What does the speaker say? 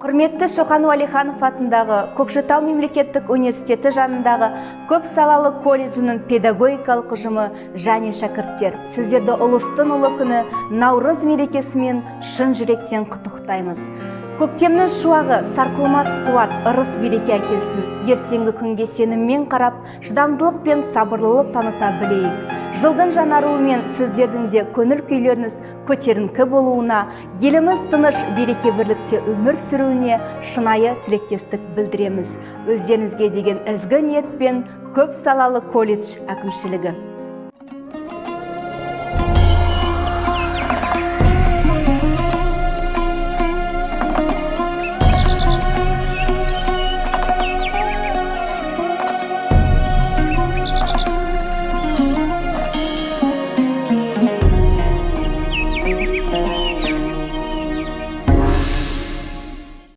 Құрметті Шоқан Уәлиханов атындағы Көкшетау мемлекеттік университеті жанындағы көп салалы колледжінің педагогикалық ұжымы және шәкірттер, сіздерді ұлыстың ұлы күні Наурыз мерекесімен шын жүректен құттықтаймыз. Көктемнің шуағы сарқылмас қуат, ырыс береке әкелсін. Ертеңгі күнге сеніммен қарап, шыдамдылық пен сабырлылық таныта білейік. Жылдың жаңаруымен сіздердің де көңіл күйлеріңіз көтеріңкі болуына, еліміз тыныш, береке бірлікте өмір сүруіне шынайы тілектестік білдіреміз. Өздеріңізге деген ізгі ниетпен көп салалы колледж әкімшілігі.